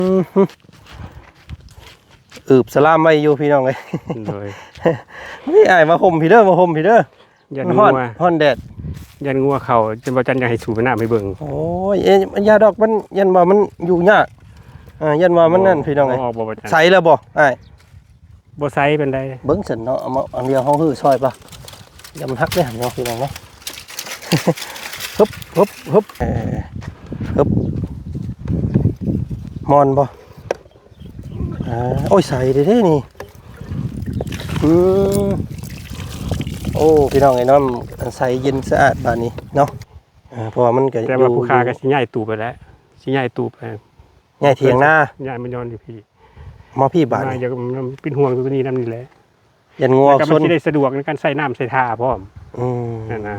ອືມ ອືບສະຫຼາມໄວ້ຢູ່ພີ່ນ້ອງເອີຍ. ໂດຍ ນີ້ອ້າຍ ມາຫົ່ມພີ້ເດີ ມາຫົ່ມພີ້ເດີ. ຢ້ານງົວ ມັນຮ້ອນ ຮ້ອນແດດ ຢ້ານງົວເຂົ້າ ຈົນບໍ່ຈັນຢາກໃຫ້ສູບນ້ຳໃຫ້ເບິ່ງ. ໂອ້ຍ ເອີ ຢ່າດອກ ມັນ ຢ້ານວ່າມັນຢູ່ຍາກ ອ່າ ຢ້ານວ່າມັນນັ້ນ ບໍ່ ພີ່ນ້ອງເອີຍ. ບໍ່ອອກບໍ່ ບໍ່ຈັນ ໃສແລ້ວບໍ່ອ້າຍ? ບໍ່ໃສປານໃດ. ເບິ່ງຊັ້ນເນາະ ເອົາມາ ອັນດຽວເຮົາຮື້ຊ່ອຍປະ ຢ່າມັນຫັກເດ້ເນາະ ພີ່ນ້ອງເນາະ. ຮຶບ ຮຶບ ຮຶບ ເອີ ຮຶບ ມ່ອນບໍ່? ອ່າ ໂອ້ຍ ໃສເດ້ນີ້. ອືມ ໂອ້ ພີ່ນ້ອງເອີຍ ນ້ຳໃສເຢັນສະອາດບາດນີ້ເນາະ. ເອີ ເພາະວ່າມັນກໍ ແຕ່ວ່າຜູ້ຂ້າກໍຊິຍ້າຍຕູບໄປແລ້ວ ຊິຍ້າຍຕູບໄປ ຍ້າຍຖຽງນາ ຍ້າຍມານອນຢູ່ພີ້ ມາພີ້ບາດນີ້. ເປັນຫ່ວງຕົວນີ້ນຳນີ້ແຫຼະ. ຢ້ານງົວຊົນ ແລ້ວກໍມັນຊິໄດ້ສະດວກໃນການໃຊ້ນ້ຳໃຊ້ທ່າພ້ອມ. ອືມ ນັ້ນນະ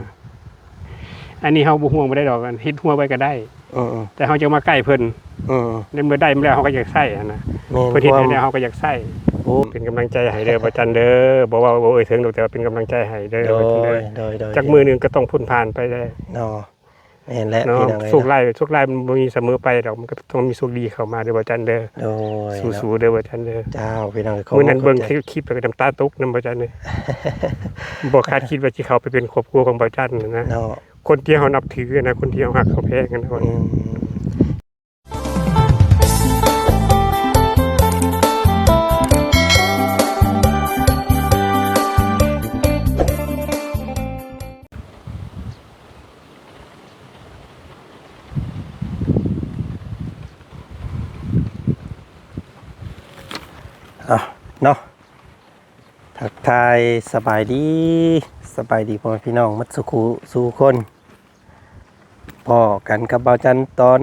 ອັນນີ້ເຮົາບໍ່ຫ່ວງບໍ່ໄດ້ດອກ ເຮັດຮົ້ວໄວ້ກໍໄດ້. ເອີໆ ແຕ່ເຮົາຈະມາໃກ້ເພິ່ນ. ເອີໆ ໃນເມື່ອໄດ້ມາແລ້ວເຮົາກໍຢາກໃຊ້ຫັ້ນນະ. ແມ່ນ ເພິ່ນເຮັດໃຫ້ແລ້ວເຮົາກໍຢາກໃຊ້. ໂອ້ ເປັນກຳລັງໃຈໃຫ້ເດີ ບໍ່ຈັນເດີ. ບໍ່ເວົ້າບໍ່ເອີຍເຖິງດອກ ແຕ່ວ່າເປັນກຳລັງໃຈໃຫ້ເດີ ບໍ່ຈັນເດີ. ໂດຍ ໂດຍ ໂດຍ ຈັກມື້ໜຶ່ງກໍຕ້ອງພົ້ນຜ່ານໄປແລ້ວເນາະ. ແມ່ນແຫຼະ ເນາະ ພີ່ນ້ອງເອີຍ ໂຊກຮ້າຍ ໂຊກຮ້າຍມັນບໍ່ມີສະເໝີໄປດອກ ມັນກໍຕ້ອງມີໂຊກດີເຂົ້າມາເດີ ບໍ່ຈັນເດີ. ໂດຍ ສູ້ໆເດີ ບໍ່ຈັນເດີ. ເຈົ້າ ພີ່ນ້ອງ ເຂົ້າ ມື້ນັ້ນເບິ່ງຄລິບແລ້ວກໍນ້ຳຕາຕົກນຳ ບໍ່ຈັນເດີ. ບໍ່ຄາດຄິດວ່າຊິເຂົ້າໄປເປັນຄອບຄົວຂອງບໍ່ຈັນນະ ເນາະ ຄົນທີ່ເຮົານັບຖືນະ ຄົນທີ່ເຮົາຮັກເຮົາແພງນະ. ອືມ ອ່ະ ເນາະ ທັກທາຍສະບາຍດີ ສະບາຍດີພໍ່ແມ່ພີ່ນ້ອງໝົດສູ່ຄູ່ສູ່ຄົນ. ພໍ້ກັນກັບບ່າວຈັນຕອນ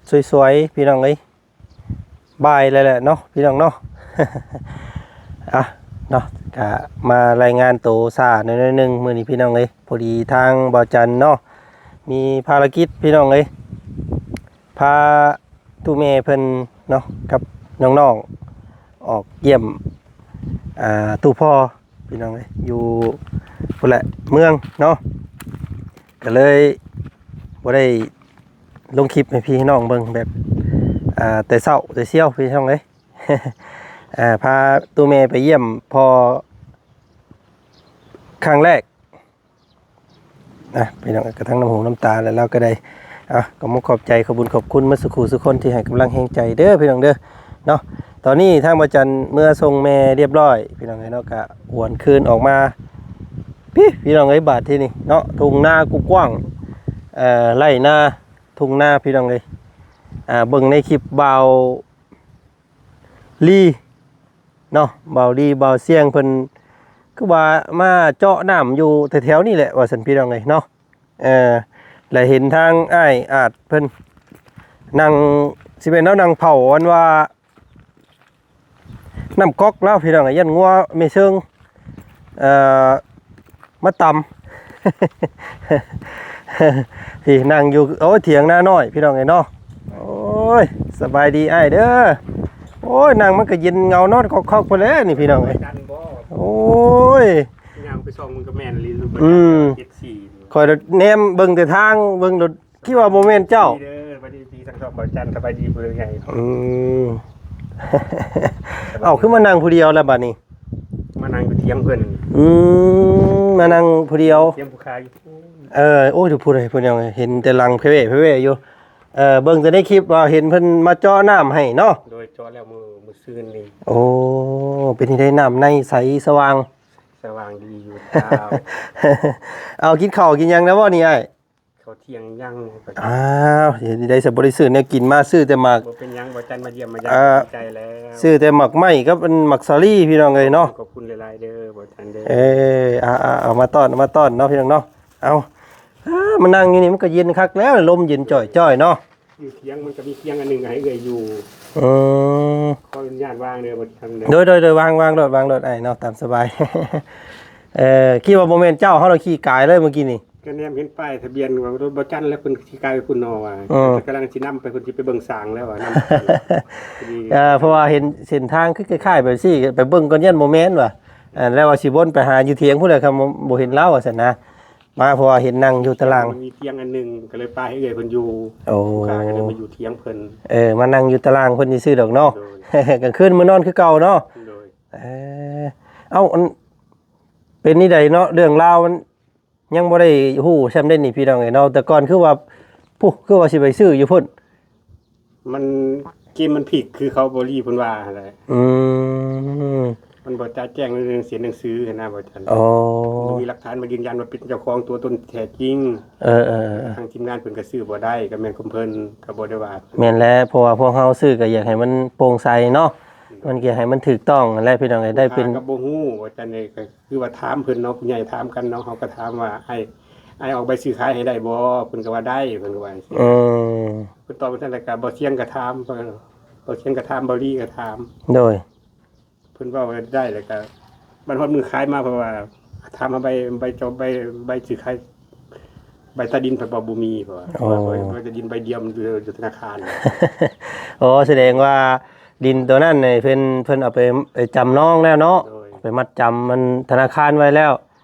ສວຍໆ ພີ່ນ້ອງເອີຍ. ບ່າຍແລ້ວແຫຼະເນາະ ພີ່ນ້ອງເນາະ. ອ່ະ ເນາະ ກະມາລາຍງານໂຕຊ້າໜ້ອຍໜຶ່ງມື້ນີ້ ພີ່ນ້ອງເອີຍ. ພໍດີທາງບ່າວຈັນເນາະ ມີພາລະກິດ ພີ່ນ້ອງເອີຍ ພາຕູ້ແມ່ເພິ່ນເນາະ ກັບນ້ອງໆ ອອກຢ້ຽມ ອ່າ ຕູ້ພໍ່ ພີ່ນ້ອງເອີຍ ຢູ່ພຸ້ນແຫຼະ ເມືອງເນາະ. ກໍເລີຍບໍ່ໄດ້ລົງຄລິບໃຫ້ພີ່ໃຫ້ນ້ອງເບິ່ງແບບ ອ່າ ແຕ່ເຊົ້າແຕ່ຊຽວ ພີ່ນ້ອງເອີຍ. ອ່າ ພາຕູ້ແມ່ໄປຢ້ຽມພໍ່ຄັ້ງແລກ ນະ ພີ່ນ້ອງ ກະທັງນ້ຳຫູນ້ຳຕາ ແລ້ວລາວກໍໄດ້ ອ່ະ ກໍມາຂອບໃຈ ຂອບບຸນຂອບຄຸນໝົດສູ່ຄູ່ສູ່ຄົນທີ່ໃຫ້ກຳລັງແຮງໃຈເດີ ພີ່ນ້ອງເດີ ເນາະ. ຕອນນີ້ທາງບ່າວຈັນເມືອສົ່ງແມ່ຮຽບຮ້ອຍ ພີ່ນ້ອງເອີຍເນາະ ກະຫວນຄືນອອກມາ ພີ້ ພີ່ນ້ອງເອີຍ ບາດທີນີ້ເນາະ ທົ່ງນາກວ້າງໆ ເອີ ໄຮ່ນາ ທົ່ງນາ ພີ່ນ້ອງເອີຍ. ອ່າ ເບິ່ງໃນຄລິບບ່າວລີ ເນາະ ບ່າວດີ ບ່າວຊຽງ ເພິ່ນຄືວ່າມາເຈາະນ້ຳຢູ່ແຖວໆນີ້ແຫຼະວ່າຊັ້ນ ພີ່ນ້ອງເອີຍເນາະ. ເອີ ແລະເຫັນທາງອ້າຍອາດເພິ່ນນັ່ງ ຊິແມ່ນລາວນັ່ງເຝົ້າ ອັນວ່ານ້ຳກອກລາວ ພີ່ນ້ອງເອີຍ ຢ້ານງົວແມ່ເຊີງ ເອີ ມາຕຳ ທີ່ນັ່ງຢູ່ ໂອ້ຍ ຖຽງນານ້ອຍ ພີ່ນ້ອງເອີຍເນາະ. ໂອ້ຍ ສະບາຍດີອ້າຍເດີ. ໂອ້ຍ ນັ່ງມັນກໍເຢັນເຫງົານອນຄອກໆ ພຸ້ນແຫຼະນີ້ ພີ່ນ້ອງເອີຍ. ໂອ້ຍ ຍ່າງໄປສ່ອງມັນກໍແມ່ນອີ່ຫຼີ ອືມ ເຈັດສີ່ ຂ້ອຍແນມເບິ່ງແຕ່ທາງ ເບິ່ງໂລດ ຄິດວ່າບໍ່ແມ່ນເຈົ້າ. ເດີ ສະບາຍດີ ພີ່ທັງສອງ ບ່າວຈັນ ສະບາຍດີຜູ້ໃຫຍ່. ອືມ ເອົ້າ ຄືມານັ່ງຜູ້ດຽວລະບາດນີ້? ມານັ່ງຢູ່ຖຽງເພິ່ນ. ອືມ ມານັ່ງຜູ້ດຽວ ຖຽງຜູ້ຂາຍຢູ່. ເອີ ໂອ້ຍ ຜູ້ໃດ ຜູ້ດຽວ ເຫັນແຕ່ຫຼັງເພແວະເພແວະຢູ່. ເອີ ເບິ່ງແຕ່ໃນຄລິບວ່າເຫັນເພິ່ນມາເຈາະນ້ຳໃຫ້ເນາະ. ໂດຍ ເຈາະແລ້ວມື້ ມື້ຊືນນີ້. ໂອ້ ເປັນຈັ່ງໃດ ນ້ຳໃນໃສສະຫວ່າງ? ສະຫວ່າງດີຢູ່ເຈົ້າ. ເອົາ ກິນເຂົ້າກິນຫຍັງແລ້ວບໍ່ນີ້ອ້າຍ? ເຂົ້າທ່ຽງຍັງ. ອ້າວ ເຮັດຈັ່ງໃດ ສະບໍ່ໄດ້ຊື້ແນວກິນມາ ຊື້ແຕ່ໝາກ ບໍ່ເປັນຫຍັງ ບ່າວຈັນມາຢ້ຽມມາຢາມ ເອີ ດີໃຈແລ້ວ. ຊື້ແຕ່ໝາກໄມ້ກັບອັນໝາກສາລີ ພີ່ນ້ອງເອີຍເນາະ. ຂອບຄຸນຫຼາຍໆເດີ ບ່າວຈັນເດີ. ເອີ ເອົາ ເອົາ ເອົາມາຕ້ອນ ເອົາມາຕ້ອນເນາະ ພີ່ນ້ອງເນາະ. ເອົາ ເອີ ມານັ່ງຢູ່ນີ້ມັນກໍເຢັນຄັກແລ້ວ ລົມເຢັນຈ່ອຍໆເນາະ. ຢູ່ຖຽງມັນກໍມີຖຽງອັນໜຶ່ງໃຫ້ເອື້ອຍຢູ່. ອືມ ຂໍອະນຸຍາດວາງເດີ ບໍ່ທັນເດີ. ໂດຍໆໆ ວາງ ວາງໂລດ ວາງໂລດອ້າຍເນາະ ຕາມສະບາຍ. ເອີ ຄິດວ່າບໍ່ແມ່ນເຈົ້າ ເຮົາລະຂີ່ກາຍເລີຍມື້ກີ້ນີ້. ກໍແນມເຫັນປ້າຍທະບຽນວ່າລົດບ່າວຈັນ ແລ້ວເພິ່ນຊິກາຍໄປພຸ້ນເນາະວ່າ. ເອີ ແຕ່ກຳລັງຊິນຳໄປ ເພິ່ນຊິໄປເບິ່ງສ້າງແລ້ວວ່າ ນຳ ເອີ ເພາະວ່າເຫັນເສັ້ນທາງຄືຄ້າຍໆແບບຊີ້ ໄປເບິ່ງກ່ອນຢ້ານບໍ່ແມ່ນວ່າ. ເອີ ແລ້ວວ່າຊິວົນໄປຫາຢູ່ຖຽງພຸ້ນແຫຼະ ຄັນບໍ່ເຫັນລາວວ່າຊັ້ນນະ. ມາ ເພາະວ່າເຫັນນັ່ງຢູ່ຕາລ່າງ ມັນມີຕຽງອັນໜຶ່ງ ກໍເລີຍປະໃຫ້ເອື້ອຍເພິ່ນຢູ່. ໂອ້ ລູກຄ້າກໍເລີຍມາຢູ່ຕຽງເພິ່ນ. ເອີ ມານັ່ງຢູ່ຕາລ່າງເພິ່ນຊື່ໆດອກເນາະ. ໂດຍ. ກາງຄືນມານອນຄືເກົ່າເນາະ. ໂດຍ. ເອີ ເອົ້າ ອັນ ເປັນນີ້ໃດເນາະ ເລື່ອງລາວມັນ ຍັງບໍ່ໄດ້ຮູ້ຊ້ຳເດ້ນີ້ພີ່ນ້ອງເອີຍເນາະ. ແຕ່ກ່ອນຄືວ່າ ພຸ້ ຄືວ່າຊິໄປຊື້ຢູ່ພຸ້ນ. ມັນ ເກມມັນພິກ ຄືເຂົາບໍ່ລີເພິ່ນວ່າຫັ້ນແຫຼະ. ອືມ ມັນບໍ່ຈະແຈ້ງໃນເລື່ອງເຊັນໜັງສືຫັ້ນນະ ບໍ່ຈັນ. ອໍ ບໍ່ມີຫຼັກຖານມາຢືນຢັນວ່າເປັນເຈົ້າຂອງຕົວຕົນແທ້ຈິງ. ເອີໆ ທາງທີມງານເພິ່ນກໍຊື້ບໍ່ໄດ້ ກໍແມ່ນຂອງເພິ່ນ ກໍບໍ່ໄດ້ວ່າ. ແມ່ນແຫຼະ ເພາະວ່າພວກເຮົາຊື້ກໍຢາກໃຫ້ມັນໂປ່ງໃສເນາະ. ມັນກໍໃຫ້ມັນຖືກຕ້ອງຫັ້ນແຫຼະພີ່ນ້ອງເອີຍ. ໄດ້ເປັນ ລູກຄ້າກໍບໍ່ຮູ້ວ່າຈັ່ງໃດ ກໍຄືວ່າຖາມເພິ່ນເນາະ ຜູ້ໃຫຍ່ຖາມກັນເນາະ ເຮົາກໍຖາມວ່າ ອ້າຍ ອ້າຍອອກໃບຊື້ຂາຍໃຫ້ໄດ້ບໍ່? ເພິ່ນກໍວ່າໄດ້ ເພິ່ນກໍວ່າຈັ່ງຊີ້. ອືມ ເພິ່ນຕອບຈັ່ງຊັ້ນ ແລ້ວກໍບໍ່ສຽງກໍຖາມ ເພິ່ນ ບໍ່ສຽງກໍຖາມ ບໍ່ລີກໍຖາມ. ໂດຍ. ເພິ່ນເວົ້າໄດ້ ແລ້ວກໍບັດຮອດມື້ຂາຍມາ ເພິ່ນວ່າຖາມຫາໃບ ໃບເຈົ້າ ໃບ ໃບຊື້ຂາຍ ໃບຕາດິນ ເພິ່ນວ່າບໍ່ມີ ເພິ່ນວ່າ. ອໍ ໃບຕາດິນໃບດຽວ ຢູ່ ຢູ່ທະນາຄານ. ອໍ ສະແດງວ່າດິນໂຕນັ້ນນີ້ເພິ່ນ ເພິ່ນເອົາໄປ ໄປຈຳນອງແລ້ວເນາະ. ໂດຍ. ໄປມັດຈຳມັນທະນາຄານໄວ້ແລ້ວ.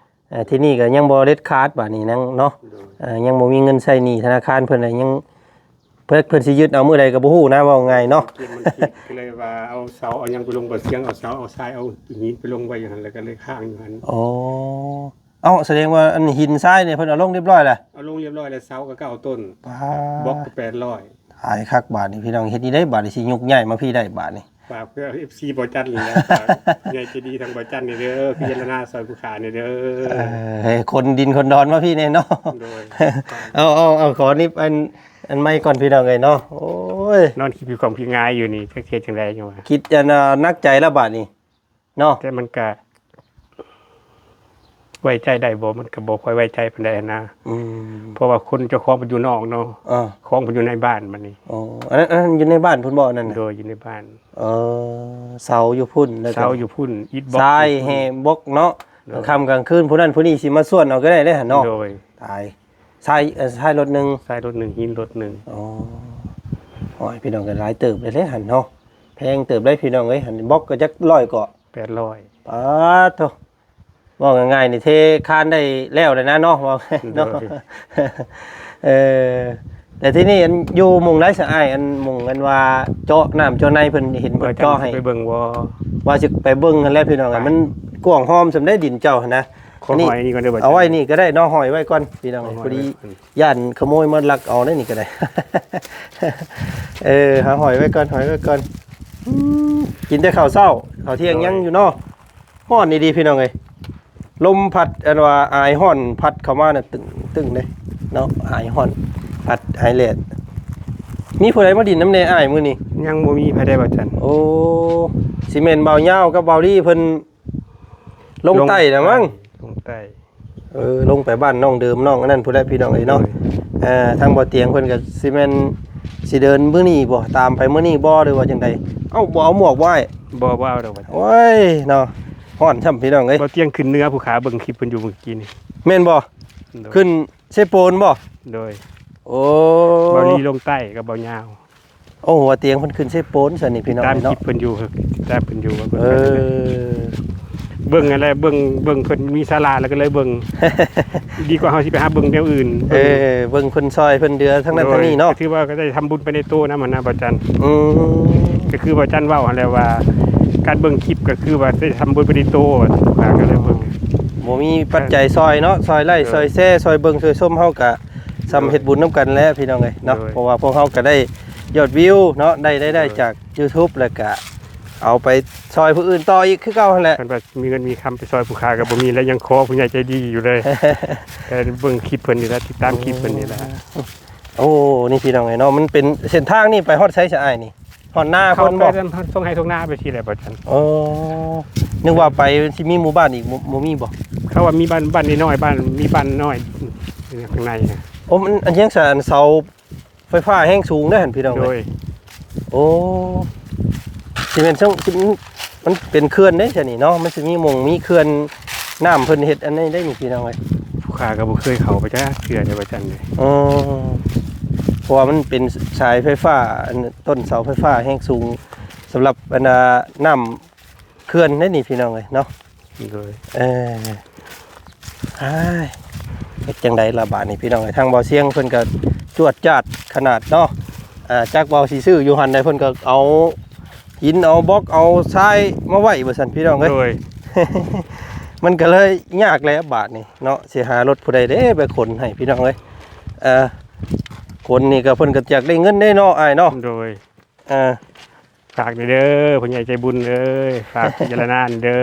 ເອີ ທີນີ້ກໍຍັງບໍ່ເດັດຂາດບາດນີ້ນະເນາະ. ໂດຍ. ເອີ ຍັງບໍ່ມີເງິນໃຊ້ໜີ້ທະນາຄານເພິ່ນ ຍັງ ເພິ່ນ ເພິ່ນຊິຍຶດເອົາມື້ໃດກໍບໍ່ຮູ້ນະ ເວົ້າງ່າຍເນາະ. ເກມມັນຜິດ ກໍເລີຍວ່າເອົາເສົາເອົາຫຍັງໄປລົງ ບໍ່ສຽງ ເອົາເສົາເອົາຊາຍເອົາຫີນໄປລົງໄວ້ຢູ່ຫັ້ນ ແລ້ວກໍເລີຍຄ້າງຢູ່ຫັ້ນ. ອໍ ເອົ້າ ສະແດງວ່າອັນຫີນຊາຍນີ້ເພິ່ນເອົາລົງຮຽບຮ້ອຍແລ້ວ? ເອົາລົງຮຽບຮ້ອຍແລ້ວ ເສົາກໍເກົ້າຕົ້ນ. ປ້າ ບລັອກກໍແປດຮ້ອຍ. ຕາຍຄັກບາດນີ້ພີ່ນ້ອງ ເຮັດນີ້ໄດ້ບາດນີ້ ຊິຍົກຍ້າຍມາພີ້ໄດ້ບາດນີ້. ຝາກເພື່ອເອັຟຊີບໍ່ຈັນນີ້ແຫຼະ ຝາກຜູ້ໃຫຍ່ໃຈດີທາງບໍ່ຈັນນີ້ເດີ ພິຈາລະນາຊ່ອຍຜູ້ຂ້ານີ້ເດີ. ເອີ ໃຫ້ຂົນດິນຂົນດອນມາພີ້ແດ່ເນາະ. ໂດຍ. ເອົາ ເອົາ ເອົາ ຂໍນິບອັນ ອັນໄມ້ກ່ອນພີ່ນ້ອງເອີຍເນາະ. ໂອ້ຍ ນອນຄິດຢູ່ຂອງພິງາຍຢູ່ນີ້ ຈັກເຮັດຈັ່ງໃດຈັ່ງວ່າ ຄິດອັນ ໜັກໃຈແລ້ວບາດນີ້ເນາະ. ແຕ່ມັນກະ ໄວ້ໃຈໄດ້ບໍ່? ມັນກໍບໍ່ຄ່ອຍໄວ້ໃຈປານໃດຫັ້ນນະ. ອືມ ເພາະວ່າຄົນເຈົ້າຂອງເພິ່ນຢູ່ນອກເນາະ. ເອີ ຂອງເພິ່ນຢູ່ໃນບ້ານບັດນີ້. ອໍ ອັນນັ້ນ ອັນນັ້ນຢູ່ໃນບ້ານພຸ້ນບໍ່? ອັນນັ້ນນະ ໂດຍ ຢູ່ໃນບ້ານ. ເອີ ເສົາຢູ່ພຸ້ນ ແລ້ວເສົາຢູ່ພຸ້ນ ອິດບລັອກ ຊາຍແຮ່ບລັອກເນາະ. ໂດຍ. ກາງຄ່ຳກາງຄືນຜູ້ນັ້ນຜູ້ນີ້ຊິມາສວນເອົາກໍໄດ້ເດ້ຫັ້ນເນາະ. ໂດຍ. ຕາຍ ຊາຍ ເອີ ຊາຍລົດໜຶ່ງ ຊາຍລົດໜຶ່ງ ຫີນລົດໜຶ່ງ. ອໍ ໂອ້ຍ ພີ່ນ້ອງກໍຫຼາຍເຕີບເດ້ຫັ້ນເນາະ. ແພງເຕີບເດ້ພີ່ນ້ອງເອີຍ ຫັ້ນ ບລັອກກໍຈັກຮ້ອຍເກາະ? ແປດຮ້ອຍ. ປາດໂທ້ ເວົ້າງ່າຍໆນີ້ເທຄານໄດ້ແລ້ວແລ້ວນະເນາະ ເວົ້າເນາະ. ໂດຍ. ເອີ ແຕ່ທີ່ນີ້ອັນຢູ່ໝ່ອງໃດຊະອ້າຍ ອັນໝ່ອງອັນວ່າເຈາະນ້ຳເຈາະໃນເພິ່ນເຫັນເພິ່ນເຈາະໃຫ້ ວ່າຊິໄປເບິ່ງບໍ່? ວ່າຊິໄປເບິ່ງຫັ້ນແຫຼະພີ່ນ້ອງ. ໄປ ມັນກວ້າງຫອມສ່ຳໃດດິນເຈົ້າຫັ້ນນະ. ຂໍຫ້ອຍນີ້ກ່ອນເດີ ເອົາໄວ້ນີ້ກໍໄດ້ເນາະ ຫ້ອຍໄວ້ກ່ອນພີ່ນ້ອງ. ພໍດີຢ້ານຂະໂມຍມາລັກເອົາໄດ໋ນີ້ກໍໄດ້. ເອີ ຫາຫ້ອຍໄວ້ກ່ອນ ຫ້ອຍໄວ້ກ່ອນ. ອືມ ກິນແຕ່ເຂົ້າເຊົ້າ ເຂົ້າທ່ຽງຍັງຢູ່ເນາະ. ຮ້ອນອີ່ຫຼີພີ່ນ້ອງເອີຍ ລົມພັດ ອັນວ່າອາຍຮ້ອນພັດເຂົ້າມານະ ຕຶງໆເດ້ເນາະ ອາຍຮ້ອນ ພັດອາຍແດດ. ມີຜູ້ໃດມາດິນນຳແດ່ອ້າຍມື້ນີ້? ຍັງບໍ່ມີໃຜໃດ ບ່າວຈັນ. ໂອ້ ຊິແມ່ນບ່າວຍາວກັບບ່າວລີເພິ່ນ ລົງໃຕ້ລະມັ້ງ ລົງໃຕ້. ເອີ ລົງໄປບ້ານນ້ອງເດີມ ນ້ອງອັນນັ້ນພຸ້ນແຫຼະພີ່ນ້ອງເອີຍເນາະ. ໂດຍ. ເອີ ທາງບໍ່ຕຽງເພິ່ນກໍຊິແມ່ນຊິເດີນມື້ນີ້ບໍ່ ຕາມໄປມື້ນີ້ບໍ່ ຫຼືວ່າຈັ່ງໃດ? ເອົ້າ ບໍ່ເອົາໝວກບໍ່ອ້າຍ? ບໍ່ ບໍ່ເອົາດອກ. ໂອ້ຍເນາະ ຮ້ອນຊ້ຳພີ່ນ້ອງເອີຍ. ບໍ່ຕຽງຂຶ້ນເໜືອ ຜູ້ຂາເບິ່ງຄລິບເພິ່ນຢູ່ມື້ກີ້ນີ້. ແມ່ນບໍ່? ໂດຍ. ຂຶ້ນເຊໂປນບໍ່? ໂດຍ. ໂອ້ ບ່າວລີລົງໃຕ້ກັບບ່າວຍາວ. ໂອ້ ວ່າຕຽງເພິ່ນຂຶ້ນເຊໂປນຊັ້ນນີ້ພີ່ນ້ອງເນາະ. ຕາມຄລິບເພິ່ນຢູ່ ຕາມເພິ່ນຢູ່ວ່າເພິ່ນ ເອີ ເບິ່ງຫັ້ນແຫຼະ ເບິ່ງ ເບິ່ງເພິ່ນມີສາລະແລ້ວກໍເລີຍເບິ່ງ ດີກວ່າເຮົາຊິໄປຫາເບິ່ງແນວອື່ນ. ເອີ ເບິ່ງເພິ່ນຊ່ອຍເພິ່ນເດືອທາງນັ້ນທາງນີ້ເນາະ. ໂດຍ. ກໍຖືວ່າກໍໄດ້ທຳບຸນໄປໃນໂຕນຳຫັ້ນນະ ບ່າວຈັນ. ອືມ ກໍຄືບ່າວຈັນເວົ້າຫັ້ນແຫຼະວ່າ ການເບິ່ງຄລິບກໍຄືວ່າໄດ້ທຳບຸນໄປໃນໂຕ ວ່າຊັ້ນ ກໍເລີຍເບິ່ງ. ບໍ່ມີປັດໄຈຊ່ອຍເນາະ ຊ່ອຍໄລຄ໌ ເອີ ຊ່ອຍແຊ ຊ່ອຍເບິ່ງຊ່ອຍຊົມ ເຮົາກະ ສ່ຳເຮັດບຸນນຳກັນແຫຼະພີ່ນ້ອງເອີຍເນາະ. ໂດຍ. ເພາະວ່າພວກເຮົາກໍໄດ້ຍອດວິວເນາະ ໄດ້ ໄດ້ ໄດ້ຈາກຢູທູບ ແລ້ວກະເອົາໄປຊ່ອຍຜູ້ອື່ນຕໍ່ອີກຄືເກົ່າຫັ້ນແຫຼະ. ຄັນວ່າມີເງິນມີຄຳໄປຊ່ອຍຜູ້ຂ້າກໍບໍ່ມີແລ້ວ ຍັງຂໍຜູ້ໃຫຍ່ໃຈດີຢູ່ເລີຍ. ແຕ່ເບິ່ງຄລິບເພິ່ນນີ້ລະ ຕິດຕາມຄລິບເພິ່ນນີ້ລະ. ໂອ້ ນີ້ພີ່ນ້ອງເອີຍເນາະ ມັນເປັນເສັ້ນທາງນີ້ໄປຮອດໃສຊະອ້າຍນີ້? ຮອດນາເພິ່ນບໍ່? ເຂົ້າໄປທາງທົ່ງໄຮ່ທົ່ງນາໄປຊີ້ແຫຼະ ບ່າວຈັນ. ໂອ້ ນຶກວ່າໄປຊິມີໝູ່ບ້ານອີກ ບໍ່ ບໍ່ມີບໍ່? ເຂົາວ່າມີບ້ານ ບ້ານນ້ອຍໆ ບ້ານ ມີບ້ານນ້ອຍຢູ່ຂ້າງໃນ. ໂອ້ ມັນອັນຫຍັງຊະ ອັນເສົາໄຟຟ້າແຮງສູງເດ້ຫັ້ນພີ່ນ້ອງ. ໂດຍ. ໂອ້ ຊິແມ່ນ ຊິ ມັນເປັນເຂື່ອນເດ້ຊະນີ້ເນາະ ມັນຊິມີໝ່ອງມີເຂື່ອນ ນ້ຳເພິ່ນເຮັດອັນນີ້ໄດ້ນີ້ພີ່ນ້ອງເອີຍ. ຜູ້ຂ້າກໍບໍ່ເຄີຍເຂົ້າໄປຈັກເທື່ອເດ້ ບ່າວຈັນເດ້. ອໍ ເພາະວ່າມັນເປັນສາຍໄຟຟ້າ ອັນ ຕົ້ນເສົາໄຟຟ້າແຮງສູງ ສຳລັບອັນນ່າ ນ້ຳເຂື່ອນໄດ້ນີ້ພີ່ນ້ອງເອີຍເນາະ. ໂດຍ. ເອີ ອ້າຍ ເຮັດຈັ່ງໃດລະບາດນີ້ພີ່ນ້ອງເອີຍ? ທາງບ່າວຊຽງເພິ່ນກໍຈວດຈາດຂະໜາດເນາະ. ອ່າ ຈັກວ່າຊິຊື້ຢູ່ຫັ້ນໃດ ເພິ່ນກໍເອົາຫີນເອົາບລັອກເອົາຊາຍມາໄວ້ວ່າຊັ້ນພີ່ນ້ອງເອີຍ. ໂດຍ ມັນກໍເລີຍຍາກແຫຼະບາດນີ້ເນາະ ຊິຫາລົດຜູ້ໃດເດ້ໄປຂົນໃຫ້ພີ່ນ້ອງເອີຍ. ເອີ ຂົນນີ້ກໍເພິ່ນກໍຢາກໄດ້ເງິນເດ້ເນາະອ້າຍເນາະ. ໂດຍ ເອີ ຝາກແດ່ເດີ ຜູ້ໃຫຍ່ໃຈບຸນເອີຍ ຝາກພິຈາລະນາແດ່ເດີ.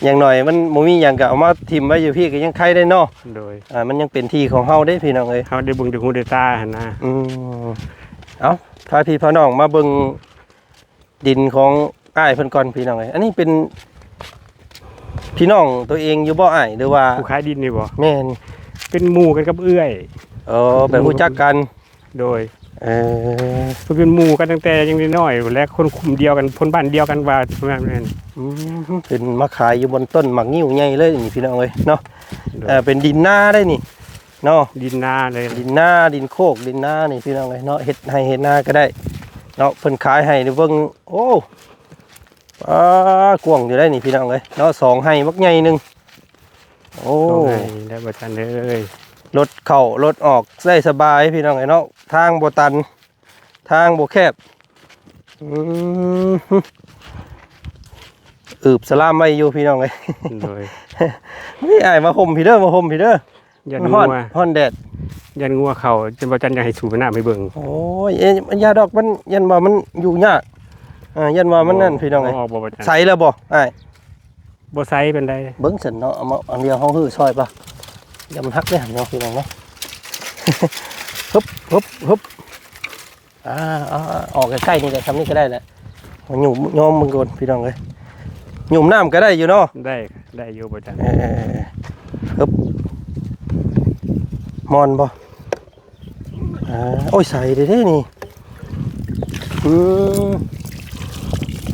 ຢ່າງໜ້ອຍມັນບໍ່ມີຫຍັງກໍເອົາມາຖິ້ມໄວ້ຢູ່ພີ້ກໍຍັງໄຄໄດ້ເນາະ. ໂດຍ ອ່າ ມັນຍັງເປັນທີ່ຂອງເຮົາເດ້ພີ່ນ້ອງເອີຍ ເຮົາໄດ້ເບິ່ງດ້ວຍຫູດ້ວຍຕາຫັ້ນນະ. ອືມ ເອົ້າ ພາພີ່ພານ້ອງມາເບິ່ງດິນຂອງອ້າຍເພິ່ນກ່ອນພີ່ນ້ອງເອີຍ. ອັນນີ້ເປັນພີ່ນ້ອງຕົວເອງຢູ່ບໍ່ອ້າຍ ຫຼືວ່າ ຜູ້ຂາຍດິນນີ້ບໍ່? ແມ່ນ ເປັນໝູ່ກັນກັບເອື້ອຍ. ເອີ ໄປຮູ້ຈັກກັນ. ໂດຍ ເອີ ເພິ່ນເປັນໝູ່ກັນຕັ້ງແຕ່ຍັງນ້ອຍໆ ແລະ ຄົນຄຸ້ມດຽວກັນ ຄົນບ້ານດຽວກັນວ່າແມ່ນ. ອືມ ເປັນມາຂາຍຢູ່ບົນຕົ້ນໝາກງິ້ວໃຫຍ່ເລີຍນີ້ພີ່ນ້ອງເອີຍເນາະ. ໂດຍ ເອີ ເປັນດິນນາເດ້ນີ້ເນາະ ດິນນາເລີຍ ດິນນາ ດິນໂຄກ ດິນນານີ້ພີ່ນ້ອງເອີຍເນາະ. ເຮັດໄຮ່ເຮັດນາກໍໄດ້ເນາະ ເພິ່ນຂາຍໃຫ້ເບິ່ງ. ໂອ້ ອ່າ ກວ້າງຢູ່ໄດ໋ນີ້ພີ່ນ້ອງເອີຍເນາະ ສອງໄຮ່ບັກໃຫຍ່ໜຶ່ງ. ໂອ້ ສອງໄຮ່ແລ້ວບໍ່ທັນເອີຍ ລົດເຂົ້າລົດອອກໄດ້ສະບາຍພີ່ນ້ອງເອີຍເນາະ. ທາງບໍ່ຕັນ ທາງບໍ່ແຄບ. ອືມ ອືບສະລາມໄວ້ຢູ່ພີ່ນ້ອງເອີຍ. ໂດຍ ນີ້ອ້າຍມາຫົ່ມພີ້ເດີ ມາຫົ່ມພີ້ເດີ. ຢ້ານງົວ ຮ້ອນ ຮ້ອນແດດ ຢ້ານງົວເຂົ້າ ຈົນບໍ່ຈັນຢາກໃຫ້ສູບນ້ຳໃຫ້ເບິ່ງ. ໂອ້ຍ ເອີ ຢ່າດອກ ມັນ ຢ້ານວ່າມັນຢູ່ຍາກ ເອີ ຢ້ານວ່າມັນນັ້ນ ໂອ້ ພີ່ນ້ອງເອີຍ. ໃສແລ້ວບໍ່ອ້າຍ? ບໍ່ໃສປານໃດ. ເບິ່ງຊັ້ນເນາະ ເອົາມາອັນດຽວເຮົາຮື້ຊ່ອຍປະ ຢ່າມັນຫັກເດ້ເນາະ ພີ່ນ້ອງເນາະ. ຮຶບ ຮຶບ ຮຶບ. ອ່າ ເອົາ ເອົາ ອອກໃກ້ໆນີ້ແຫຼະ ຊ່ຳນີ້ກໍໄດ້ແຫຼະ. ມາຫຍຸມ ໂຍມເບິ່ງກ່ອນພີ່ນ້ອງເອີຍ ຫຍຸມນ້ຳກໍໄດ້ຢູ່ເນາະ. ໄດ້ ໄດ້ຢູ່ບໍ່ຈັນ. ເອີ ເອີ ເອີ ເອີ ຮຶບ ມ່ອນບໍ່? ອ່າ ໂອ້ຍ ໃສເດ້ນີ້. ອືມ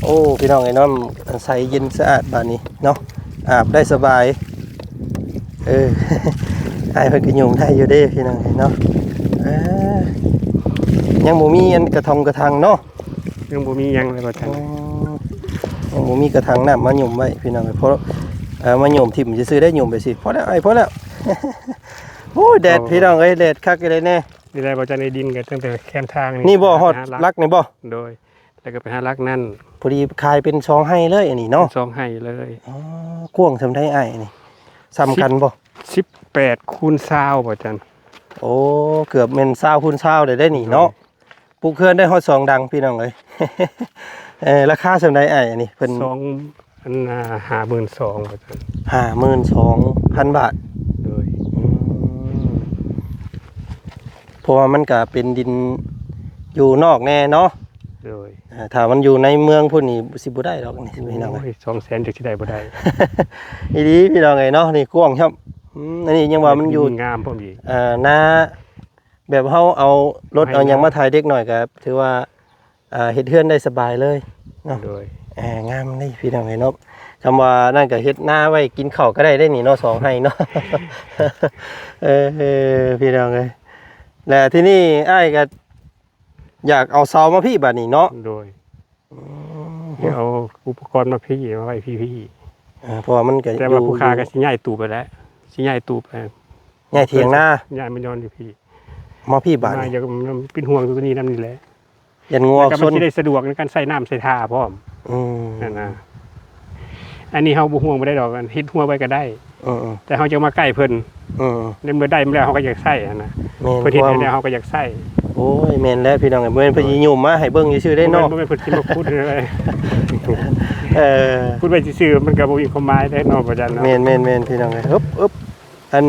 ໂອ້ ພີ່ນ້ອງເອີຍ ນ້ຳໃສເຢັນສະອາດບາດນີ້ເນາະ ອາບໄດ້ສະບາຍ. ເອີ ອ້າຍເພິ່ນກໍຫຍຸມໄດ້ຢູ່ເດ້ພີ່ນ້ອງເອີຍເນາະ. ເອີ ຍັງບໍ່ມີອັນກະທົງກະທັງເນາະ. ຍັງບໍ່ມີຫຍັງເລີຍວ່າຊັ້ນ. ອໍ ຍັງບໍ່ມີກະຖັງນ້ຳມາຫຍຸມໄວ້ພີ່ນ້ອງເອີຍ ເພາະ ເອີ ມາຫຍຸມຖິ້ມຊື່ໆ ໄດ້ຫຍຸມໄປຊິ. ພໍແລ້ວອ້າຍ ພໍແລ້ວ. ໂອ້ຍ ແດດ ໂອ້ ພີ່ນ້ອງເອີຍ ແດດຄັກອີ່ຫຼີແນ່. ນີ້ແຫຼະ ບໍ່ຈັນ ໄດ້ດິນກໍຕັ້ງແຕ່ແຄມທາງນີ້ ນີ້ບໍ່ ຮອດຫຼັກນີ້ບໍ່? ໂດຍ ແລ້ວກໍໄປຫາຫຼັກນັ້ນ ພໍດີຂາຍເປັນສອງໄຮ່ເລີຍອັນນີ້ເນາະ. ສອງໄຮ່ເລີຍ. ອໍ ກວ້າງສ່ຳໃດອ້າຍນີ້? ສ່ຳກັນບໍ່? ສິບແປດຄູນຊາວບໍ່ຈັນ. ໂອ້ ເກືອບແມ່ນຊາວຄູນຊາວໄດ້ໄດ໋ນີ້ເນາະ. ໂດຍ ປູກເຮືອນໄດ້ຮອດສອງຫຼັງພີ່ນ້ອງເອີຍ. ເອີ ລາຄາສ່ຳໃດອ້າຍອັນນີ້? ເພິ່ນສອງ ອັນ ຫ້າໝື່ນສອງ ວ່າຊັ້ນ. ຫ້າໝື່ນສອງພັນບາດ. ໂດຍ ອືມ ເພາະວ່າມັນກະເປັນດິນຢູ່ນອກແນ່ເນາະ. ໂດຍ ເອີ ຖ້າມັນຢູ່ໃນເມືອງພຸ້ນນີ້ຊິບໍ່ໄດ້ດອກນີ້ພີ່ນ້ອງເອີຍ. ໂອ້ຍ ສອງແສນຈັກຊິໄດ້ບໍ່ໄດ້. ອີ່ຫຼີພີ່ນ້ອງເອີຍເນາະ ນີ້ກວ້າງຄັບ. ອືມ ອັນນີ້ຍັງວ່າມັນຢູ່ ງາມພ້ອມອີກ ເອີ ນາ ແບບເຮົາເອົາລົດເອົາຫຍັງມາໄຖເດັກນ້ອຍກໍຖືວ່າ ອ່າ ເຮັດເຮືອນໄດ້ສະບາຍເລີຍເນາະ. ໂດຍ ເອີ ງາມເດ້ພີ່ນ້ອງເອີຍເນາະ. ຄຳວ່ານັ້ນກໍເຮັດນາໄວ້ກິນເຂົ້າກໍໄດ້ເດ້ນີ້ເນາະ ສອງໄຮ່ເນາະ. ເອີ ພີ່ນ້ອງເອີຍ ແລະ ທີນີ້ອ້າຍກໍຢາກເອົາເສົາມາພີ້ບາດນີ້ເນາະ. ໂດຍ ອືມ ເອົາອຸປະກອນມາພີ້ ມາໄວ້ພີ້ໆ. ເອີ ເພາະວ່າມັນກໍ ແຕ່ວ່າຜູ້ຂ້າກໍຊິຍ້າຍຕູບໄປແລ້ວ ຊິຍ້າຍຕູບໄປ ຍ້າຍຖຽງນາ ຍ້າຍມານອນຢູ່ພີ້ ມາພີ້ບາດນີ້. ເປັນຫ່ວງຕົວນີ້ນຳນີ້ແຫຼະ ຢ້ານງົວຊົນ ແລ້ວກໍມັນຊິໄດ້ສະດວກໃນການໃສ່ນ້ຳໃສ່ທ່າພ້ອມ. ອືມ ນັ້ນນະ ອັນນີ້ເຮົາບໍ່ຫ່ວງບໍ່ໄດ້ດອກ ເຮັດຮົ້ວໄວ້ກໍໄດ້. ເອີໆ ແຕ່ເຮົາຈະມາໃກ້ເພິ່ນ. ເອີ ໃນເມື່ອໄດ້ມາແລ້ວເຮົາກໍຢາກໃຊ້ຫັ້ນນະ. ແມ່ນ ເພິ່ນເຮັດໃຫ້ແລ້ວເຮົາກໍຢາກໃຊ້. ໂອ້ຍ ແມ່ນແລ້ວພີ່ນ້ອງເອີຍ ບໍ່ແມ່ນເພິ່ນຊິຫຍຸ້ມມາໃຫ້ເບິ່ງຊື່ໆເດ້ເນາະ. ບໍ່ແມ່ນ ບໍ່ແມ່ນເພິ່ນຊິມາຂຸດເດ້. ເອີ ຂຸດໄວ້ຊື່ໆ ມັນກໍບໍ່ມີຄວາມໝາຍເດ້ເນາະ ອາຈານເນາະ. ແມ່ນໆໆ ພີ່ນ້ອງເອີຍ ອຶບໆ ອັນ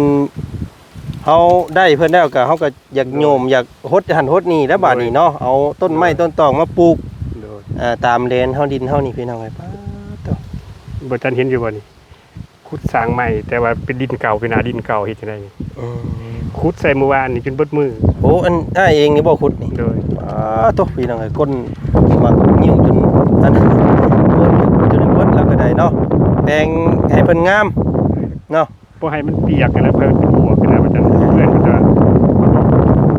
ເຮົາໄດ້ເພິ່ນແລ້ວກໍ ເຮົາກໍຢາກໂຍມ ໂດຍ ຢາກຫົດຫັ້ນຫົດນີ້ແລ້ວບາດນີ້ເນາະ. ໂດຍ ເອົາຕົ້ນໄມ້ ໂດຍ ຕົ້ນຕອກມາປູກ ໂດຍ ເອີ ຕາມແດນເຮົາ ດິນເຮົານີ້ ພີ່ນ້ອງເອີຍ. ປາດໂທ້ ອາຈານເຫັນຢູ່ບໍ່ນີ້? ຂຸດສ້າງໃໝ່ ແຕ່ວ່າເປັນດິນເກົ່າ ເປັນໜ້າດິນເກົ່າ ເຮັດຈັ່ງໃດນີ້? ອືມ ຂຸດໃສ່ມື້ວານນີ້ຈົນເບິດມື້. ໂອ້ ອັນອ້າຍເອງນີ້ບໍ່ຂຸດນີ້? ໂດຍ ປາດໂທ້ ພີ່ນ້ອງເອີຍ ກົ້ນໝາກງິ້ວຈົນ ອັນ ກົ້ນຈົນເບິດແລ້ວກໍໄດ້ເນາະ ແປງໃຫ້ເພິ່ນງາມເນາະ. ບໍ່ໃຫ້ມັນປຽກຫັ້ນນະ ເພື່ອເປັນປວກຫັ້ນນະ ວ່າຊັ້ນ. ເພື່ອນມັນຈະ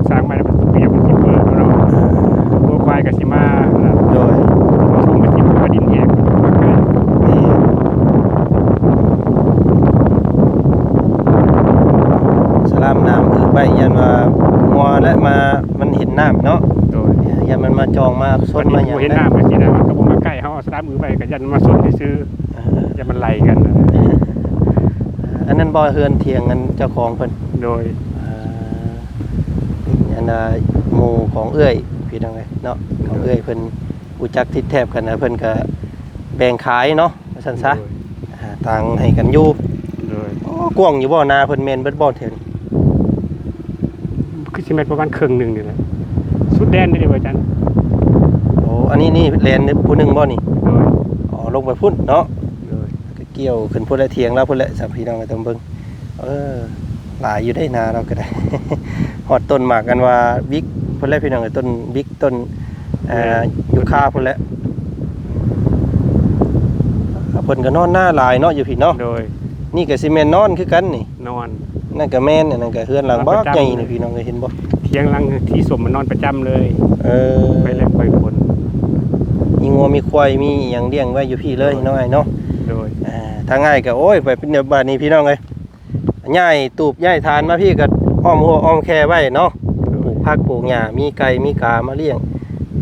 ສ້າງມາແລ້ວມັນປຽກ ມັນຊິເປີດເນາະ. ງົວຄວາຍກໍຊິມາ. ໂດຍ ມາທຸ່ມ ມັນຊິບໍ່ດິນແຫ້ງ ມັນບໍ່ໄດ້. ນີ້ ໂອ້ ບໍ່ເຫັນນ້ຳຈັ່ງຊີ້ນະ ມັນກໍບໍ່ມາໃກ້ເຮົາ ເອົາສະດາມອືໄວ້ ກໍຢ້ານມາຊົນຊື່ໆ ເອີ ຢ້ານມັນໄຫຼກັນ. ອັນນັ້ນບໍ່ເຮືອນຖຽງອັນເຈົ້າຂອງເພິ່ນ? ໂດຍ ເອີ ອັນນ່າ ໝູ່ຂອງເອື້ອຍ ພີ່ນ້ອງເອີຍເນາະ ຂອງເອື້ອຍເພິ່ນ ຮູ້ຈັກຕິດແທບກັນນະ ເພິ່ນກໍແບ່ງຂາຍເນາະ ວ່າຊັ້ນຊະ ໂດຍ ອ່າ ຕ່າງໃຫ້ກັນຢູ່ ໂດຍ ໂອ້ ກວ້າງຢູ່ບໍ່ ນາເພິ່ນແມ່ນເບິດບໍ່ແຖວນີ້? ຄືຊິແມ່ນປະມານເຄິ່ງໜຶ່ງນີ້ແຫຼະ ສຸດແດນເດ້ ອາຈານ. ໂອ້ ອັນນີ້ນີ້ແລ່ນຜູ້ໜຶ່ງບໍ່ນີ້? ໂດຍ ອໍ ລົງໄປພຸ້ນເນາະ ໂດຍ ກໍກ່ຽວຂຶ້ນພຸ້ນແຫຼະ ຖຽງລາວພຸ້ນແຫຼະ ສາມພີ່ນ້ອງກໍຕ້ອງເບິ່ງ. ເອີ ຫຼາຍຢູ່ເດ້ ນາລາວກໍໄດ້ ຮອດຕົ້ນໝາກ ອັນວ່າວິກພຸ້ນແຫຼະ ພີ່ນ້ອງເອີຍ ຕົ້ນວິກ ຕົ້ນ ເອີ ແມ່ນ ຢູຄາພຸ້ນແຫຼະ. ເພິ່ນກໍນອນນາຫຼາຍເນາະ ຢູ່ພີ້ເນາະ. ໂດຍ ນີ້ກໍຊິແມ່ນນອນຄືກັນນີ້ ນອນ ນັ້ນກໍແມ່ນ ອັນນັ້ນກໍເຮືອນຫຼັງບັກໃຫຍ່ນີ້ ພີ່ນ້ອງເອີຍ ເຫັນບໍ່? ຖຽງຫຼັງທີ່ສົມມັນນອນປະຈຳເລີຍ. ເອີ ໄປແລ້ງໄປຝົນ ມີງົວມີຄວາຍ ມີຫຍັງລ້ຽງໄວ້ຢູ່ພີ້ເລີຍເນາະ ໂດຍ ອ້າຍເນາະ. ໂດຍ ອ່າ ທາງອ້າຍກໍ ໂອ້ຍ ໄປເປັນແນວບາດນີ້ ພີ່ນ້ອງເອີຍ ຍ້າຍຕູບຍ້າຍຖານມາພີ້ກໍອ້ອມຮົ້ວອ້ອມແຄໄວ້ເນາະ ໂດຍ ປູກຜັກປູກຫຍ້າ ມີໄກ່ມີກາມາລ້ຽງ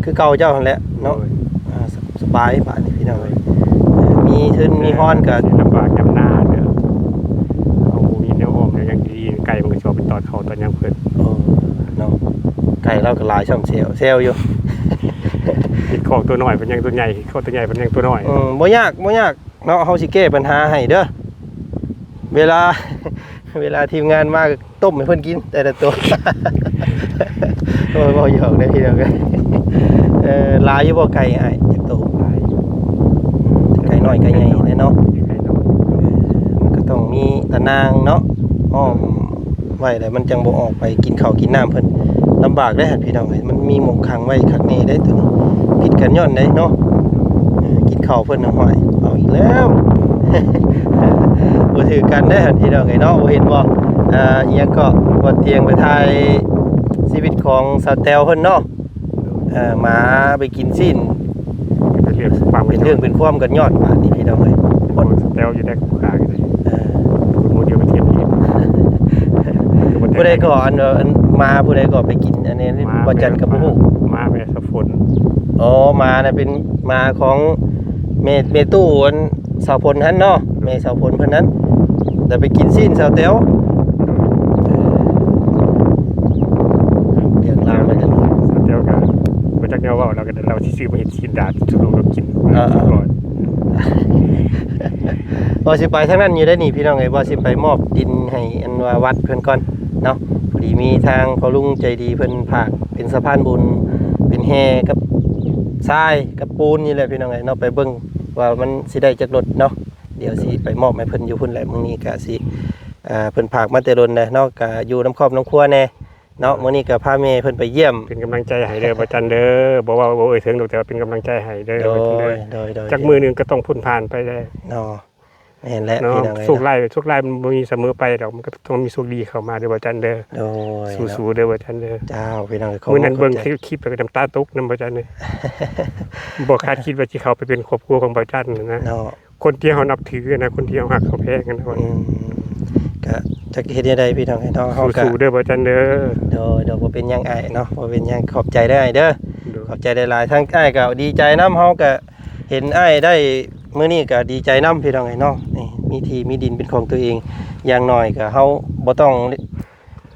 ຄືເກົ່າເຈົ້າຫັ້ນແຫຼະເນາະ. ໂດຍ ອ່າ ສະ ສະບາຍບາດນີ້ ພີ່ນ້ອງເອີຍ ໂດຍ ມີທຶນມີຮອນກໍ ຊິລຳບາກຍາມໜ້າເດີ ເຮົາບໍ່ມີແນວອ້ອມແນວຫຍັງດີໆ ໄກ່ມັນກໍຊິອອກໄປຕອນເຂົ້າຕອນຫຍັງເພິ່ນ. ໂອ້ ເນາະ ໄກ່ລາວກໍຫຼາຍຊ່ຳແຊວ ແຊວຢູ່ ເຮັດຄອກຕົວນ້ອຍເພິ່ນຍັງຕົວໃຫຍ່ ເຮັດຄອກຕົວໃຫຍ່ເພິ່ນຍັງຕົວນ້ອຍ. ເອີ ບໍ່ຍາກ ບໍ່ຍາກ ເນາະ ເຮົາຊິແກ້ບັນຫາໃຫ້ເດີ ເວລາ ເວລາທີມງານມາ ຕົ້ມໃຫ້ເພິ່ນກິນແຕ່ລະໂຕ. ໂອ້ຍ ເວົ້າຫຍອກເດ້ພີ່ນ້ອງເອີຍ. ເອີ ຫຼາຍຢູ່ບໍ່ໄກ່ອ້າຍ ຈັກໂຕ? ຫຼາຍ ໄກ່ນ້ອຍໄກ່ໃຫຍ່ແຫຼະເນາະ ໄກ່ນ້ອຍ ເອີ ມັນກໍຕ້ອງມີຕາໜ່າງເນາະ ອ້ອມ ໄວ້ແລ້ວມັນຈັ່ງບໍ່ອອກໄປກິນເຂົ້າກິນນ້ຳເພິ່ນ ລຳບາກເດ້ພີ່ນ້ອງເອີຍ. ມັນມີໝ່ອງຂັງໄວ້ຄັກແນ່ເດ້ໂຕນີ້ ຜິດກັນຍ້ອນໃດເນາະ. ເອີ ກິນເຂົ້າເພິ່ນນະ ຫ້ວຍ ເອົາອີກແລ້ວ ບໍ່ຖືກກັນເດ້ພີ່ນ້ອງເອີຍເນາະ. ບໍ່ເຫັນບໍ່ ອ່າ ອີ່ຫຍັງເກາະ ບໍ່ຕຽງໄປຖ່າຍຊີວິດຂອງສາວແຕວເພິ່ນເນາະ. ເອີ ໝາໄປກິນຊີ້ນ ເປັນເລື່ອງເປັນຄວາມກັນຍ້ອນບາດນີ້ພີ່ນ້ອງເອີຍ. ແຕວຢູ່ໃນກາງ ເອີ ຜູ້ດຽວໄປທຽບອີກ ຜູ້ໃດກໍອັນ ອັນ ໝາຜູ້ໃດກໍໄປກິນ ອັນນີ້ບໍ່ຈັນກໍບໍ່ຮູ້. ໝາແມ່ສາຝົນ. ອໍ ໝານະເປັນໝາຂອງແມ່ ແມ່ຕູ້ອັນ ສາວຝົນຫັ້ນເນາະ ແມ່ສາວຝົນເພິ່ນນັ້ນ ແລ້ວໄປກິນຊີ້ນສາວແຕວ. ເອີ ເລື່ອງລາວມັນກໍ ສາວແຕວກໍບໍ່ຈັກແນວເວົ້າ ລາວກໍ ລາວຊິຊື້ມາເຮັດຊີ້ນດາດສູ່ລູກກິນກ່ອນ. ວ່າຊິໄປທາງນັ້ນຢູ່ໄດ໋ນີ້ພີ່ນ້ອງເອີຍ ວ່າຊິໄປມອບດິນໃຫ້ອັນວ່າວັດເພິ່ນກ່ອນເນາະ. ພໍດີມີທາງພໍ່ລຸງໃຈດີເພິ່ນຝາກເປັນສະພານບຸນ ເປັນແຮ່ກັບຊາຍກັບປູນນີ້ແຫຼະພີ່ນ້ອງເອີຍເນາະ. ໄປເບິ່ງວ່າມັນຊິໄດ້ຈັກລົດເນາະ. ດຽວຊິໄປມອບໃຫ້ເພິ່ນຢູ່ພຸ້ນແຫຼະ. ມື້ນີ້ກະຊິ ເອີ ເພິ່ນຝາກມາແຕ່ດົນແລ້ວເນາະ ກະຢູ່ນຳຄອບນຳຄົວແດ່ເນາະ. ມື້ນີ້ກະພາແມ່ເພິ່ນໄປຢ້ຽມ ເປັນກຳລັງໃຈໃຫ້ເດີ ບໍ່ຈັນເດີ. ບໍ່ເວົ້າບໍ່ເອີ່ຍເຖິງດອກ ແຕ່ວ່າເປັນກຳລັງໃຈໃຫ້ເດີ. ໂດຍ ໂດຍ ໂດຍ ຈັກມື້ໜຶ່ງກໍຕ້ອງພົ້ນຜ່ານໄປແລ້ວເນາະ. ແມ່ນແຫຼະ ພີ່ນ້ອງເອີຍ ໂຊກຮ້າຍ ໂຊກຮ້າຍມັນບໍ່ມີສະເໝີໄປດອກ ມັນກໍຕ້ອງມີໂຊກດີເຂົ້າມາເດີ ບໍ່ຈັນເດີ. ໂດຍ ສູ້ໆເດີ ບໍ່ຈັນເດີ. ເຈົ້າ ພີ່ນ້ອງ ມື້ນັ້ນເບິ່ງຄລິບແລ້ວກໍນ້ຳຕາຕົກນຳ ບໍ່ຈັນເດີ. ບໍ່ຄາດຄິດວ່າຊິເຂົ້າໄປເປັນຄອບຄົວຂອງບໍ່ຈັນນະ ເນາະ. ຄົນທີ່ເຮົານັບຖືນະ ຄົນທີ່ເຮົາຮັກເຮົາແພງນະ. ອືມ ກະຈັກເຮັດແນວໃດພີ່ນ້ອງເອີຍເນາະ ເຮົາກະສູ້ໆເດີບໍ່ຈັນເດີ. ໂດຍ ໂດຍ ບໍ່ເປັນຫຍັງອ້າຍເນາະ ບໍ່ເປັນຫຍັງ. ຂອບໃຈເດີອ້າຍເດີ ໂດຍ ຂອບໃຈຫຼາຍໆ. ທາງອ້າຍກະດີໃຈນຳ ເຮົາກະເຫັນອ້າຍໄດ້ມື້ນີ້ກະດີໃຈນຳພີ່ນ້ອງເອີຍເນາະ. ນີ້ ມີທີ່ມີດິນເປັນຂອງຕົວເອງ ຢ່າງໜ້ອຍກະເຮົາບໍ່ຕ້ອງ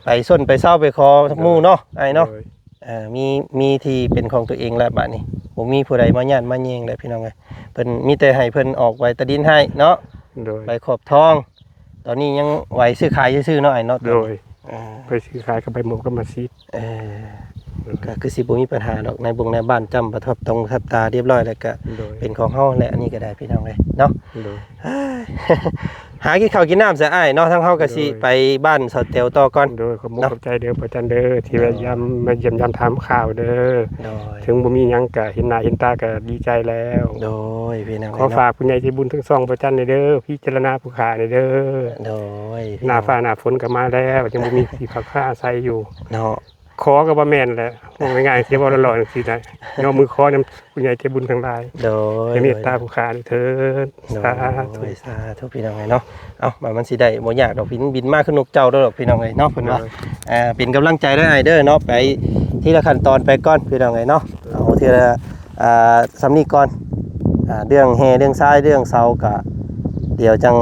ໄປຊົນໄປເຊົາໄປຂໍໝູ່ເນາະ ໂດຍ ອ້າຍເນາະ. ໂດຍ ເອີ ມີ ມີທີ່ເປັນຂອງຕົວເອງແລ້ວບາດນີ້ ບໍ່ມີຜູ້ໃດມາຢ້ານມາແຍ່ງແລ້ວພີ່ນ້ອງເອີຍ. ເພິ່ນມີແຕ່ໃຫ້ເພິ່ນອອກໃບຕາດິນໃຫ້ເນາະ ໂດຍ ໃບຂອບທອງ. ຕອນນີ້ຍັງໄຫວຊື້ຂາຍຊື່ໆເນາະອ້າຍເນາະ. ໂດຍ ເອີ ໄປຊື້ຂາຍກັບໃບໝົກກັບມາຊີດ. ເອີ ໂດຍ ກໍຄືຊິບໍ່ມີບັນຫາດອກ ໃນບົງໃນບ້ານຈ້ຳປະທັບຕົງປະທັບຕາຮຽບຮ້ອຍແລ້ວ ກໍ ໂດຍ ເປັນຂອງເຮົາແຫຼະ ອັນນີ້ກໍໄດ້ພີ່ນ້ອງເອີຍເນາະ. ໂດຍ ຫາກິນເຂົ້າກິນນ້ຳຊະອ້າຍເນາະ ທາງເຮົາກໍຊິ ໂດຍ ໄປບ້ານສາວແຕວຕໍ່ກ່ອນ. ໂດຍ ຂອບມຸກ ເນາະ ຂອບໃຈເດີ ພະຈັນເດີ ທີ່ ໂດຍ ມາຢ້ຽມ ມາຢ້ຽມຢາມຖາມຂ່າວເດີ. ໂດຍ ເຖິງບໍ່ມີຫຍັງກະເຫັນໜ້າເຫັນຕາກະດີໃຈແລ້ວ. ໂດຍ ພີ່ນ້ອງ ຂໍຝາກຜູ້ໃຫຍ່ໃຈບຸນທັງຊ່ອງພະຈັນແດ່ເດີ ພິຈາລະນາຜູ້ຂ້າແດ່ເດີ. ໂດຍ ໜ້າຟ້າໜ້າຝົນກະມາແລ້ວ ຍັງບໍ່ມີທີ່ພັກພາອາໄສຢູ່ເນາະ. ຂໍກໍບໍ່ແມ່ນແຫຼະ ເວົ້າງ່າຍໆ ຊິເວົ້າຫຼໍ່ໆຈັ່ງຊີ້ນະ ຍອມມືຂໍນຳຜູ້ໃຫຍ່ໃຈບຸນທັງຫຼາຍ. ໂດຍ ໃຫ້ເມດຕາຜູ້ຂ້າເທີດ. ໂດຍ ສາທຸ ສາທຸ ພີ່ນ້ອງເອີຍເນາະ. ເອົ້າ ມັນ ມັນຊິໄດ້ບໍ່ຍາກດອກ ບິນ ບິນມາຄືນົກເຈົ້າໂດດອກ ພີ່ນ້ອງເອີຍເນາະ. ເພິ່ນວ່າ ໂດຍ ເອີ ເປັນກຳລັງໃຈເດີອ້າຍເດີເນາະ ໄປທີລະຂັ້ນຕອນໄປກ່ອນ ພີ່ນ້ອງເອີຍເນາະ. ໂດຍ ເອົາທີລະ ອ່າ ສ່ຳນີ້ກ່ອນ ອ່າ ເລື່ອງແຮ່ເລື່ອງຊາຍເລື່ອງເສົາກະ ດຽວຈັ່ງ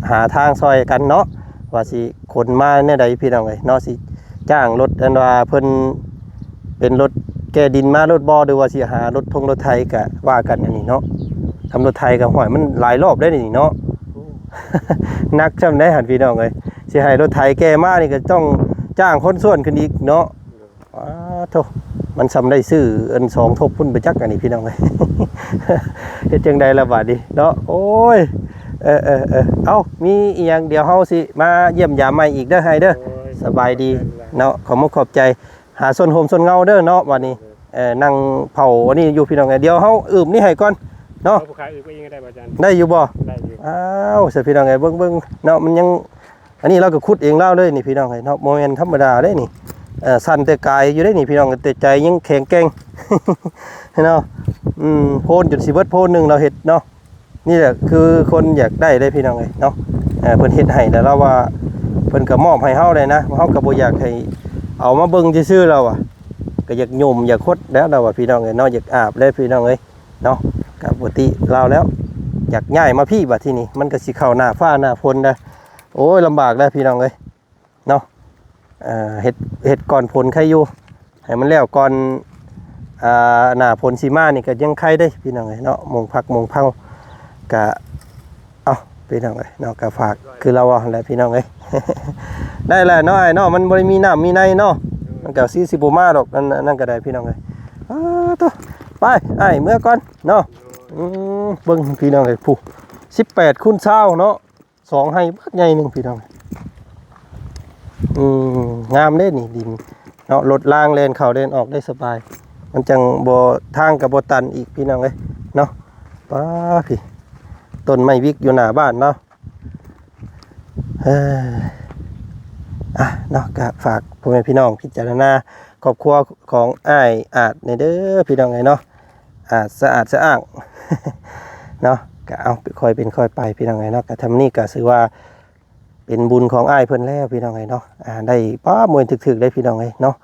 ຫາທາງຊ່ອຍກັນເນາະ ວ່າຊິຂົນມາແນວໃດພີ່ນ້ອງເອີຍເນາະ ຊິຈ້າງລົດອັນວ່າເພິ່ນເປັນລົດແກ່ດິນມາໂລດບໍ່ ຫຼືວ່າຊິຫາລົດທົ່ງລົດໄຖກະວ່າກັນອັນນີ້ເນາະ ຄຳລົດໄຖກະຫ້ວຍມັນຫຼາຍລອບໄດ໋ນີ້ເນາະ ໜັກຊ່ຳໃດຫັ້ນພີ່ນ້ອງເອີຍ ຊິໃຫ້ລົດໄຖແກ່ມານີ້ກະຕ້ອງຈ້າງຄົນສ່ວນຂຶ້ນອີກເນາະ. ປາໂທ້ ມັນຊ່ຳໄດ້ຊື້ອັນສອງທົບພຸ້ນໄປຈັກ ອັນນີ້ພີ່ນ້ອງເອີຍ ເຮັດຈັ່ງໃດລະບາດນີ້ເນາະ ໂອ້ຍ ເອີໆໆ ເອົ້າ ມີອີ່ຫຍັງດຽວເຮົາຊິມາຢ້ຽມຢາມໃໝ່ອີກເດີອ້າຍເດີ ໂອ້ຍ ສະບາຍດີ ສະບາຍດີ ເນາະ ຂອບມຸກຂອບໃຈ ຫາຊົນໂຮມຊົນເງົາເດີເນາະ ບາດນີ້ ເອີ ນັ່ງເຜົາອັນນີ້ຢູ່ພີ່ນ້ອງເອີຍ ດຽວເຮົາອຶບນີ້ໃຫ້ກ່ອນເນາະ ເອົາຜູ້ຂາຍອຶບເອົາເອງໄດ້ບໍ່ອາຈານ ໄດ້ຢູ່ບໍ່ ໄດ້ຢູ່ ອ້າວ ຊະພີ່ນ້ອງເອີຍ ເບິ່ງໆ ເນາະ ມັນຍັງ ອັນນີ້ລາວກໍຂຸດເອງລາວເລີຍນີ້ພີ່ນ້ອງເອີຍເນາະ ບໍ່ແມ່ນທຳມະດາເດ້ນີ້ ເອີ ສັ່ນແຕ່ກາຍຢູ່ເດ້ນີ້ພີ່ນ້ອງ ແຕ່ໃຈຍັງແຂງແກ່ງເນາະ ອືມ ໂພນຈົນຊິເບິດໂພນໜຶ່ງລາວເຮັດເນາະ ນີ້ແຫຼະຄືຄົນຢາກໄດ້ເດ້ພີ່ນ້ອງເອີຍເນາະ ເອີ ເພິ່ນເຮັດໃຫ້ແລ້ວລາວວ່າ ເພິ່ນກໍມອບໃຫ້ເຮົາແຫຼະນະ ເຮົາກໍບໍ່ຢາກໃຫ້ເອົາມາເບິ່ງຊື່ໆລາວວ່າ ກໍຢາກຍົມຢາກຫົດແຫຼະລາວວ່າພີ່ນ້ອງເອີຍເນາະ ຢາກອາບແຫຼະພີ່ນ້ອງເອີຍ ເນາະ ກະປົກກະຕິລາວແລ້ວ ຢາກຍ້າຍມາພີ້ບາດທີນີ້ ມັນກະຊິເຂົ້າໜ້າຟ້າໜ້າຝົນແລ້ວ ໂອ້ຍ ລຳບາກແລ້ວພີ່ນ້ອງເອີຍເນາະ ເຮັດ ເຮັດກ່ອນຝົນໄຄຢູ່ ໃຫ້ມັນແລ້ວກ່ອນ ອ່າ ໜ້າຝົນຊິມານີ້ກະຍັງໄຄເດ້ພີ່ນ້ອງເອີຍເນາະ ໝົງຜັກໝົງເຜົາ ກະ ເອົ້າ ພີ່ນ້ອງເອີຍເນາະ ກະຝາກຄືລາວເວົ້າຫັ້ນແຫຼະພີ່ນ້ອງເອີຍ ໄດ້ແຫຼະເນາະອ້າຍເນາະ ມັນບໍ່ໄດ້ມີນ້ຳມີໃນເນາະ ມັນກະຊິ ຊິບໍ່ມາດອກ ອັນ ອັນນັ້ນກະໄດ້ພີ່ນ້ອງເອີຍ ອ້າໂທ້ ໄປອ້າຍເມືອກ່ອນເນາະ ອືມ ເບິ່ງພີ່ນ້ອງເອີຍ ຜູ້ ສິບແປດຄູນຊາວເນາະ ສອງໄຮ່ບາດໃຫຍ່ໜຶ່ງພີ່ນ້ອງ ອືມ ງາມເດ້ນີ້ດິນເນາະ ລົດລາງແລ່ນເຂົ້າແລ່ນອອກໄດ້ສະບາຍ ມັນຈັ່ງບໍ່ ທາງກໍບໍ່ຕັນອີກພີ່ນ້ອງເອີຍເນາະ ປາ ພີ່ ຕົ້ນໄມ້ວິກຢູ່ໜ້າບ້ານເນາະ ເອີ ອ່ະ ເນາະ ກະຝາກພໍ່ແມ່ພີ່ນ້ອງພິຈາລະນາຄອບຄົວຂອງອ້າຍອາດແດ່ເດີພີ່ນ້ອງເອີຍເນາະ ອາດສະອາດສະອ້າງເນາະ ກະເອົາຄ່ອຍເປັນຄ່ອຍໄປພີ່ນ້ອງເອີຍເນາະ ກະທຳນີ້ກະຖືວ່າເປັນບຸນຂອງອ້າຍເພິ່ນແລ້ວພີ່ນ້ອງເອີຍເນາະ ອ່າ ໄດ້ ປ້າ ມວຍຖືກໆໄດ້ພີ່ນ້ອງເອີຍເນາະ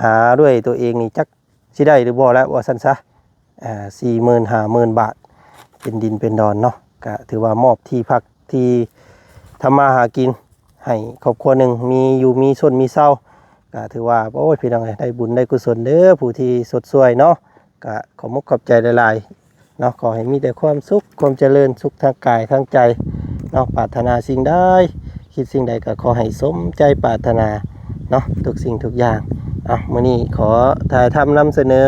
ຫາດ້ວຍຕົວເອງນີ້ຈັກຊິໄດ້ຫຼືບໍ່ລະວ່າຊັ້ນຊະ ອ່າ ສີ່ໝື່ນ ຫ້າໝື່ນບາດ ເປັນດິນເປັນດອນເນາະ ກະຖືວ່າມອບທີ່ພັກທີ່ທຳມາຫາກິນໃຫ້ຄອບຄົວໜຶ່ງ ມີຢູ່ມີຊົນມີເຊົາ ກະຖືວ່າ ໂອ້ຍ ພີ່ນ້ອງເອີຍ ໄດ້ບຸນໄດ້ກຸສົນເດີ ຜູ້ທີ່ຊົດຊ່ວຍເນາະ ກະຂອບມຸກຂອບໃຈຫຼາຍໆເນາະ ຂໍໃຫ້ມີແຕ່ຄວາມສຸກຄວາມຈະເລີນ ສຸກທາງກາຍທາງໃຈເນາະ ປາດຖະໜາສິ່ງໃດ ຄິດສິ່ງໃດກໍຂໍໃຫ້ສົມໃຈປາດຖະໜາເນາະ ທຸກສິ່ງທຸກຢ່າງ. ເອົາ ມື້ນີ້ຂໍຖ່າຍທຳນຳສະເໜີ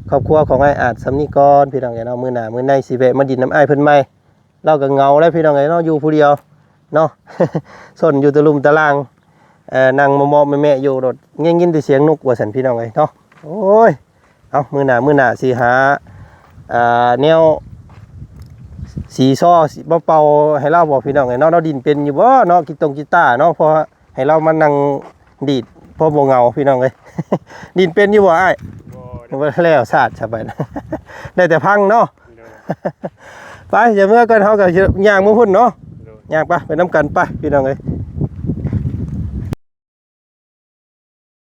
ຄອບຄົວຂອງອ້າຍອາດສ່ຳນີ້ກ່ອນ ພີ່ນ້ອງເອີຍເນາະ. ມື້ໜ້າມື້ໃນຊິແວະມາດິນນຳອ້າຍເພິ່ນໃໝ່. ລາວກໍເຫງົາແລ້ວ ພີ່ນ້ອງເອີຍເນາະ ຢູ່ຜູ້ດຽວເນາະ ສົນຢູ່ຕະລຸ່ມຕະລ່າງ ເອີ ນັ່ງເມາະໆແມະໆຢູ່ໂລດ ໄດ້ຍິນແຕ່ສຽງນົກວ່າຊັ້ນ ພີ່ນ້ອງເອີຍເນາະ. ໂອ້ຍ ເອົາ ມື້ໜ້າ ມື້ໜ້າຊິຫາ ອ່າ ແນວສີຊໍຊິມາເປົ່າໃຫ້ລາວບໍ່ ພີ່ນ້ອງເອີຍເນາະ. ລາວດິນເປັນຢູ່ບໍ່ເນາະ ກິຕົງກິຕາເນາະ ພໍໃຫ້ລາວມານັ່ງດີດ ພໍບໍ່ເຫງົາ ພີ່ນ້ອງເອີຍ. ດິນເປັນຢູ່ບໍ່ອ້າຍ? ບໍ່ ບໍ່ແລ້ວຊາດຊະບັດ ໄດ້ແຕ່ຟັງເນາະ. ໂດຍ ໄປ ຢ່າເມືອກ່ອນ ເຮົາກໍຍ່າງເມືອພຸ້ນເນາະ. ໂດຍ ຍ່າງໄປ ໄປນຳກັນໄປ ພີ່ນ້ອງເອີຍ.